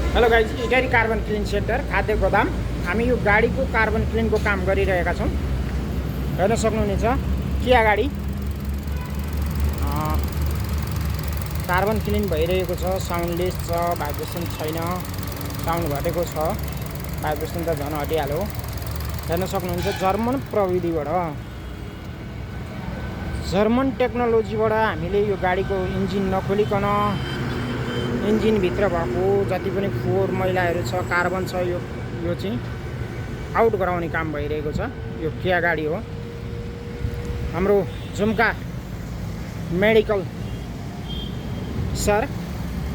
Hello guys, Itahari carbon clean centre खाद्य गोदाम। हामी यो गाडीको कार्बन क्लिनको काम गरिरहेका छौँ। हेर्न सक्नुहुनेछ किया गाडी कार्बन क्लिन भइरहेको छ। साउन्डलेस छ, भाइब्रेसन छैन, साउन्ड घटेको छ, भाइब्रेसन त झन् हटिहाल्यो। हेर्न सक्नुहुन्छ जर्मन प्रविधिबाट, जर्मन टेक्नोलोजीबाट हामीले यो गाडीको इन्जिन नखोलिकन इन्जिनभित्र भएको जति पनि फोहोर मैलाहरू छ, कार्बन छ, यो चाहिँ आउट गराउने काम भइरहेको छ। यो किया गाडी हो, हाम्रो झुम्का मेडिकल सर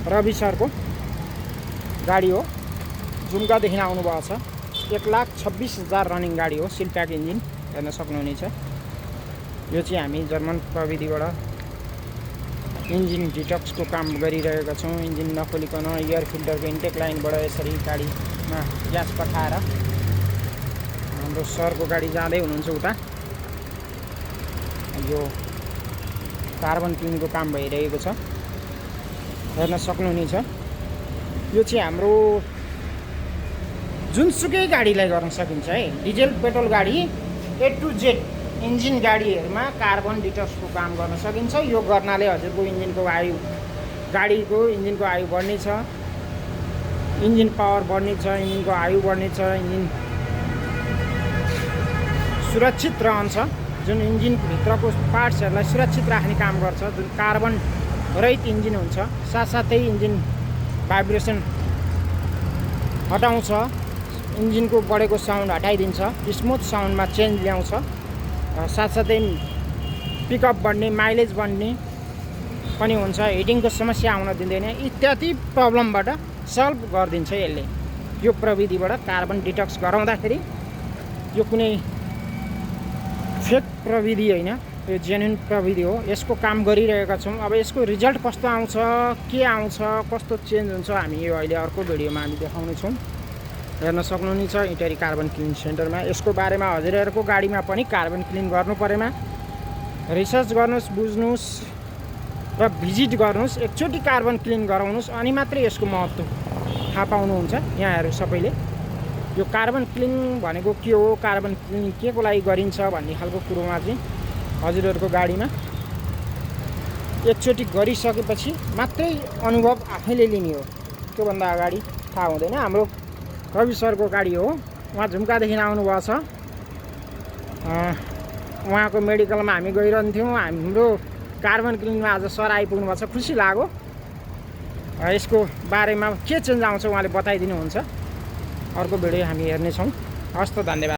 रवि सरको गाडी हो। झुम्कादेखि आउनुभएको छ। 1,26,000 रनिङ गाडी हो, सिल प्याक इन्जिन। हेर्न सक्नुहुनेछ यो चाहिँ हामी जर्मन प्रविधिबाट इन्जिन डिटक्सको काम गरिरहेका छौँ। इन्जिन नखोलिकन एयर फिल्टरको इन्टेक लाइनबाट यसरी गाडीमा ग्यास पठाएर हाम्रो सरको गाडी जाँदै हुनुहुन्छ उता। यो कार्बन क्लिनको काम भइरहेको छ, हेर्न सक्नुहुनेछ। यो चाहिँ हाम्रो जुनसुकै गाडीलाई गर्न सकिन्छ है। डिजेल पेट्रोल गाडी A to Z इन्जिन गाडीहरूमा कार्बन डिटक्सको काम गर्न सकिन्छ। यो गर्नाले हजुरको इन्जिनको आयु, गाडीको इन्जिनको आयु बढ्नेछ, इन्जिन पावर बढ्नेछ, इन्जिनको आयु बढ्नेछ, इन्जिन सुरक्षित रहन्छ। जुन इन्जिनभित्रको पार्ट्सहरूलाई सुरक्षित राख्ने काम गर्छ, जुन कार्बन रहित इन्जिन हुन्छ। साथसाथै इन्जिन भाइब्रेसन हटाउँछ, इन्जिनको बढेको साउन्ड हटाइदिन्छ, स्मुथ साउन्डमा चेन्ज ल्याउँछ। साथसाथै पिकअप बढ्ने, माइलेज बढ्ने पनि हुन्छ। हिटिङको समस्या आउन दिँदैन। इत्यादि प्रब्लमबाट सल्भ गरिदिन्छ यसले। यो प्रविधिबाट कार्बन डिटक्स गराउँदाखेरि यो कुनै फेक प्रविधि होइन, यो जेन्युन प्रविधि हो। यसको काम गरिरहेका छौँ। अब यसको रिजल्ट कस्तो आउँछ, के आउँछ, कस्तो चेन्ज हुन्छ, हामी यो अहिले अर्को भिडियोमा हामी देखाउनेछौँ। हेर्न सक्नुहुनेछ इटरी कार्बन क्लिन सेन्टरमा। यसको बारेमा हजुरहरूको गाडीमा पनि कार्बन क्लिन गर्नु परेमा रिसर्च गर्नुहोस्, बुझ्नुहोस् र भिजिट गर्नुहोस्। एकचोटि कार्बन क्लिन गराउनुहोस्, अनि मात्रै यसको महत्त्व थाहा पाउनुहुन्छ यहाँहरू सबैले। यो कार्बन क्लिन भनेको के हो, कार्बन क्लिन के को लागि गरिन्छ भन्ने खालको कुरोमा चाहिँ हजुरहरूको गाडीमा एकचोटि गरिसकेपछि मात्रै अनुभव आफैले लिने हो। त्योभन्दा अगाडि थाहा हुँदैन। हाम्रो रवि सरको गाडी हो, उहाँ झुम्कादेखि आउनुभएको छ। उहाँको मेडिकलमा हामी गइरहन्थ्यौँ। हाम्रो कार्बन क्लिनमा आज सर आइपुग्नु भएको छ, खुसी लाग्यो। यसको बारेमा के चेन्ज आउँछ उहाँले बताइदिनुहुन्छ। अर्को भिडियो हामी हेर्नेछौँ। हस् त, धन्यवाद।